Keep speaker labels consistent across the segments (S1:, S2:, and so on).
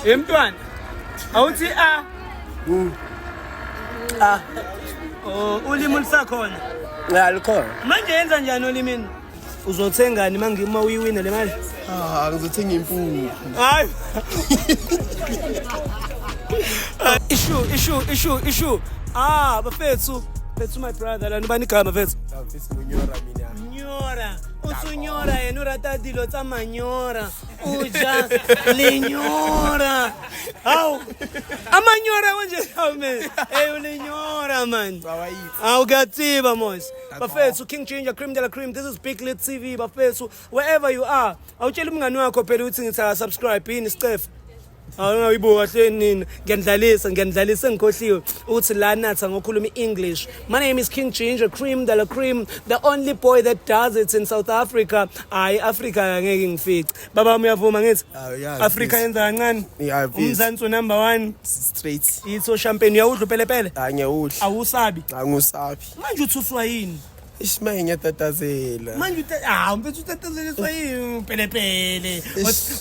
S1: Yemntwana. Awuthi a.
S2: Ah,
S1: Oh, ulimi lusakhona.
S2: ya lukhona.
S1: Manje yenza njani olimini? Uzothengani mangima uyiwina le mali?
S2: Ah, ngizothenga impuphu.
S1: Hayi. Issue, issue, issue, issue. Ah, bafethu. Bafethu my brother, lana ubani igama bafethu?
S2: Mfisi ngunyora mina.
S1: Nyora. Usunyora yena urata dilo tsa manyora. Uja linyora. Hawu. Amanyora konje hawu man. Hey ulinyora man.
S2: Bawayithi.
S1: Awu kuyatsiba mos. Bafethu King Ginger Cream de la Cream. This is Big Lit TV bafethu. Wherever you are. Awutshela umngani wakho phela ukuthi ngithi subscribe yini sicefe. Awuyibuka kahle nini ngiyandlalisa ngiyandlalisa ngikhohliwe uthi la natha ngokhuluma i-English. My name is King Ginger Cream de la Cream, the only boy that does it in South Africa. Hayi Africa angeke ngifice. Baba uyavuma ngithi?
S2: Ah, yeah,
S1: Africa
S2: please.
S1: yenza kancane.
S2: Yeah, please.
S1: Umzansi number 1.
S2: Straight.
S1: Itho champagne uyawudla upelepele?
S2: Ah, ngiyawudla.
S1: Awusabi.
S2: Angusabi.
S1: Manje uthuswa yini?
S2: Ish maye ngiyatatazela.
S1: Manje ah mfethu utatazeliswa yini upelepele?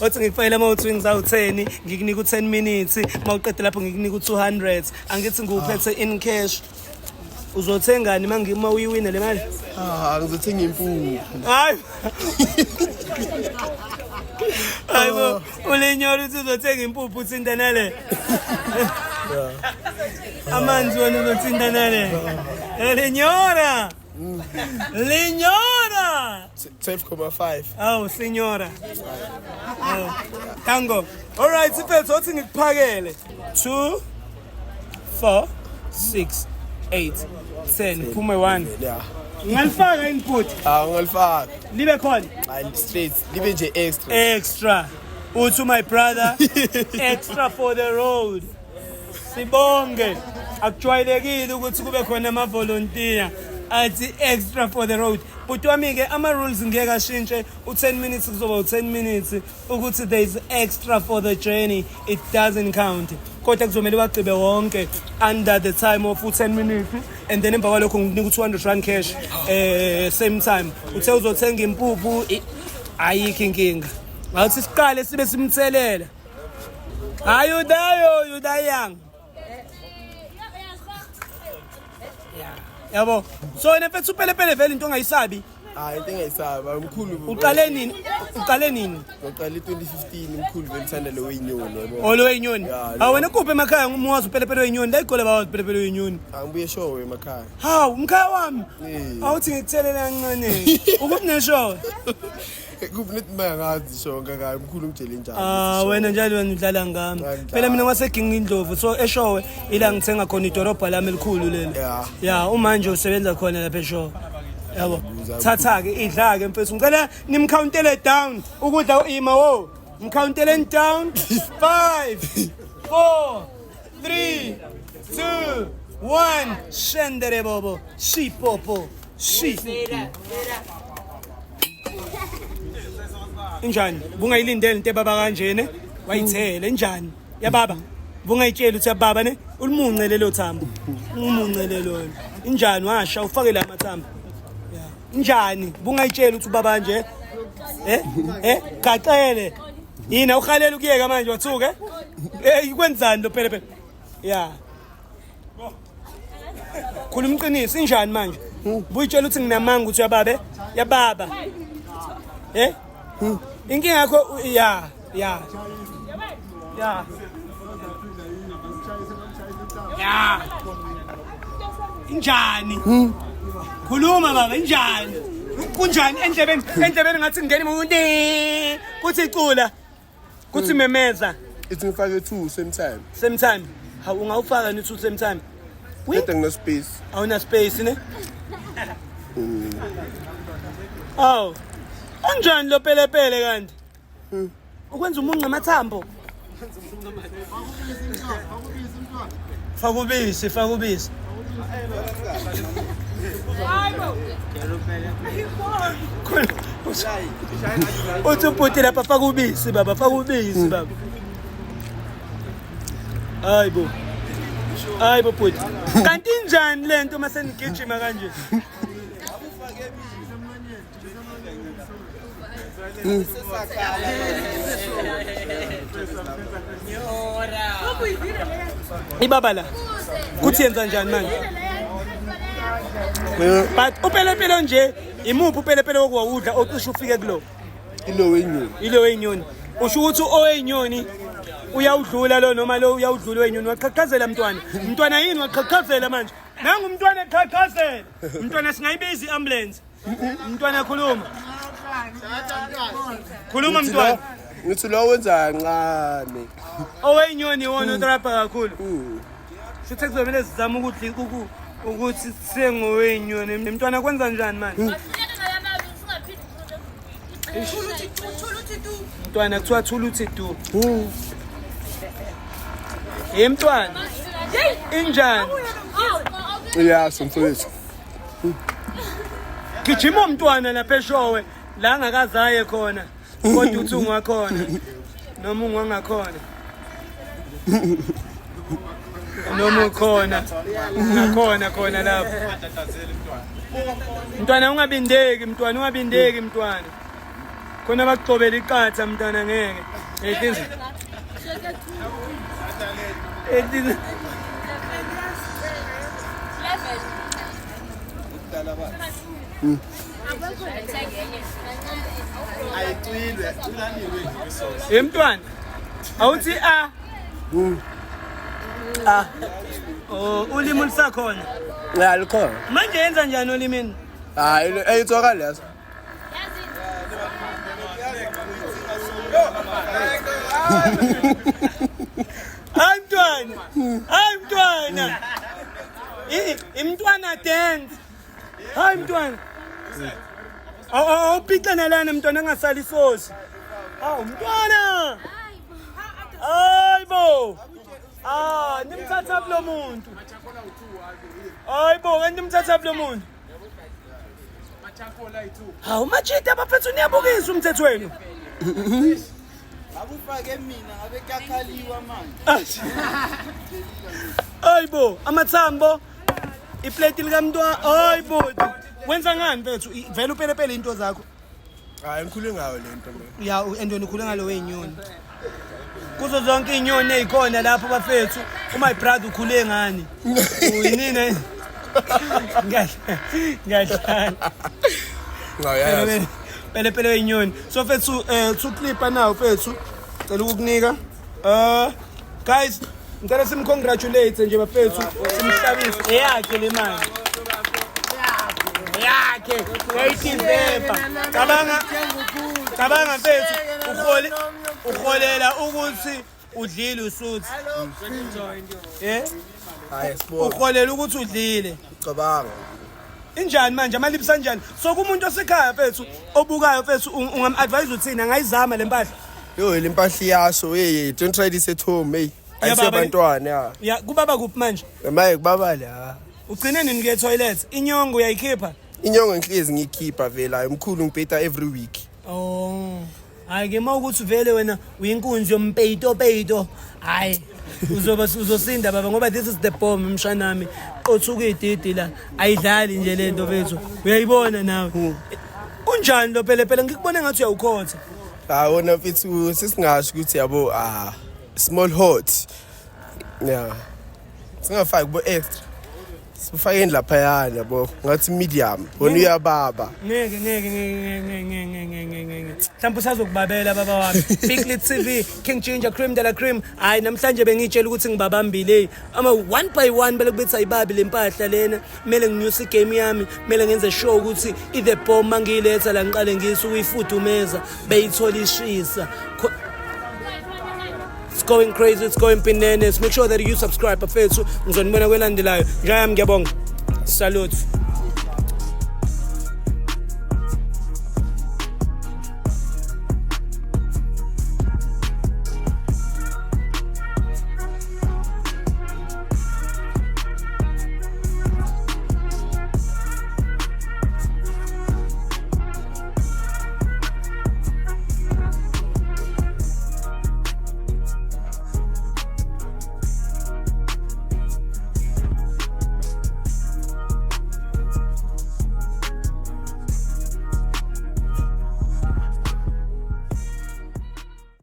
S1: Othi ngikufakela ama wings awu 10, ngikunika u10 minutes, mawuqeda lapho ngikunika u200. Angithi ngiwuphethe in cash. Uzothengani mangima uyiwina le mali?
S2: Ah, ngizothenga impuphu.
S1: Hayi. Hayibo, ulinyora uthi uzothenga impuphu uthinta nale. Amanzi wena uzothinta nale. Linyora. Linyora.
S2: 12.5.
S1: Awu sinyora. Awu. Tango. All right, sifethu othi ngikuphakele. 2 4 6 8 10 phume 1.
S2: Yeah.
S1: Ngalifaka input
S2: Ah, ungalifaka.
S1: libe khona.
S2: Ah, straight. Libe nje extra.
S1: Extra. Uthi my brother extra for the road. Sibonge. Akujwayelekile ukuthi kube khona ama volunteer athi extra for the road. But wami ke ama rules ngeke ashintshe u10 minutes kuzoba u10 minutes ukuthi there is extra for the journey it doesn't count. Kodwa kuzomela wagqibe wonke under the time of u10 minutes and then emva kwalokho ngikunika u200 rand cash same time. Uthe uzothenga impuphu ayikho inkinga. Awuthi siqale sibe simthelela. Are you there? You die young. Yabo. So wena mfethu upelepele vele into ongayisabi.
S2: Ah, into engayisabi. Mkhulu.
S1: Uqale nini? Uqale nini?
S2: Ngiqale 2015 mkhulu vele uthanda lo weyinyoni yabo.
S1: Olo weyinyoni.
S2: Yeah,
S1: Hawu wena kuphi emakhaya umuwazi upelepele weyinyoni? La igole bawazi upelepele weyinyoni.
S2: Angibuye showe emakhaya.
S1: Hawu mkhaya wami.
S2: Eh.
S1: Awuthi ngikuthelela kancane. Ukuphi neshowe?
S2: Kuphi nethi mayangazi show ngaka mkhulu umjele njani.
S1: Ah wena njalo wena udlala ngami.
S2: Ngiyadlala.
S1: Phela mina ngaseginga indlovu so eshowe ila ngithenga khona idorobha lami elikhulu leli.
S2: Yeah.
S1: Yeah, uma nje usebenza khona lapha eshowe. Yabo. Thatha ke idla ke mfethu. Ngicela nimcountele down ukudla ima wo. Mcounteleni down. 5 4 3 2 1 Shendere bobo. Shipopo. Shi. Injani? Bungayilindele into ebaba kanjene? Wayithele injani? Yababa. Bungayitsheli ukuthi yababa ne? Ulimunce lelo thambo. Umunce lelo. Injani washa ufake la mathambo. Yeah. Injani? Bungayitsheli ukuthi ubaba nje? Eh? Eh? Gaqele. Yini awuhalela ukuyeka manje wathuke? Eh kwenzani lo phela phela? Yeah. Khuluma iqiniso injani manje? Buyitshela ukuthi nginamanga ukuthi uyababe? Yababa. Eh? Inkinga yakho ya ya. Ya. Ya. Injani? Khuluma baba injani? Kunjani endlebeni endlebeni ngathi ngene umuntu kuthi cula kuthi memeza
S2: Ithi ngifake 2 same time.
S1: same time. Hawu ungawufaka ni 2 same time.
S2: Kodwa ngina space.
S1: Awuna space ne? Awu. Unjani lo pelepele kanti? Ukwenza umunqa amathambo. Faka ubisi, faka ubisi. Uthi ubhuti lapha faka ubisi baba, faka ubisi baba. Hayibo. Hayibo bhuti. Kanti injani lento mase nigijima kanje? Ibaba la. Kuthi yenza njani manje? But upelepele nje imuphi upelepele wokuwudla ocishe ufike kulo?
S2: Ilo wenyoni.
S1: Ilo wenyoni. Usho ukuthi owenyoni uyawudlula lo noma lo uyawudlula wenyoni waqhaqhazela mntwana. Mntwana yini waqhaqhazela manje? Nangu umntwana eqhaqhazela. Mntwana singayibiza iambulance. Mntwana khuluma. Khuluma mntwana.
S2: Ngithi lo wenza kancane.
S1: Owenyoni wona utrapa kakhulu. Shuthi kuzomele sizame ukuthi ukuthi sengowenyoni. Mntwana kwenza njani manje? Mntwana kuthiwa thula uthi du. Hey mntwana. Injani?
S2: Iyasho mfowethu.
S1: Gijima umntwana lapha eshowe la angakazaye khona kodwa uthi ungakhona noma ungangakhona noma ukhona ngakhona khona lapho mntwana ungabindeki mntwana ungabindeki mntwana khona bakugcobela iqatha mntwana ngeke Ehlisa Hey mntwana awuthi a a oh ulimi lusakhona
S2: Ya likhona.
S1: manje yenza njani olimini
S2: Hayi ayithoka leso.
S1: Hayi mntwana hayi mntwana imntwana dance hayi mntwana awupicana lana mntwana angasali isosi awu mntwana hayi bo ah nimthatha kulo muntu hayi bo kanti nimthatha kulo muntu hawu majita bafethu niyabukisa umthetho wenu
S3: Akufake mina ngabe kuyakhaliwa manje.
S1: Hayibo, amathambo. Iplate likamntwana. Hayibo. Wenza ngani mfethu? Vele upelepele into zakho.
S2: Hayi ngikhule ngayo le nto mina.
S1: Ya, and wena ukhule ngalo weyinyoni. Kuzo zonke izinyoni ezikhona lapho bafethu, my brother ukhule ngani? Uyinini? Ngadlala.
S2: Ngayazi.
S1: Pele pele weyinyoni. So fethu two clipper now fethu. Cela ukukunika. Guys, ngicela simcongratulate nje bafethu, simhlabise. Eyakhe le mali. Yakhe. Yayideserve. Cabanga cabanga mfethu uhole uholela ukuthi udlile usuthi. Eh?
S2: Hayi sibonga.
S1: Uholela ukuthi udlile.
S2: Cabanga.
S1: Injani manje amalipsi anjani? So kumuntu osekhaya mfethu obukayo mfethu ungam-advise uthini angayizama le mpahla?
S2: Yo le mpahla iyasho hey don't try this at home hey.
S1: Yeah, baba.
S2: Ayisebantwana ya.
S1: Ya kubaba kuphi manje?
S2: Maye kubaba la.
S1: Ugcine nini kuye toilet? Inyongo uyayikhipha?
S2: Inyongo ngihlezi ngiyikhipha vele hayi mkhulu ngipeta every week.
S1: Oh. Hayi ke mawukuthi vele wena uyinkunzi yompeyito peyito. Hayi uzoba uzosinda baba ngoba this is the bomb mshanami. Qothuka ididi la. Ayidlali nje lento mfethu. Uyayibona nawe. Unjani lo phele phele ngikubone ngathi uyawukhotha.
S2: Hayi wona mfethu sesingasho ukuthi yabo small hot. Yeah. Singafaki bo extra. Sifakeni laphayana yabo ngathi medium wona uyababa.
S1: Ngeke ngeke ngeke ngeke ngeke ngeke ngeke ngeke. Mhlawumbe usazokubabela baba wami. Big TV, King Ginger Cream de la Cream. Hayi namhlanje bengitshela ukuthi ngibabambile. Hey. Ama one by one bele kubethi ayibabi lempahla lena. Kumele nginyuse igame yami, kumele ngenze sure ukuthi i the bomb mangiyiletha la ngiqale ngiyise ukuyifudumeza beyithola ishisa. It's going crazy, it's going bananas. Make sure that you subscribe bafethu. Ngizonibona kwelandelayo. Njayami ngiyabonga. Salute.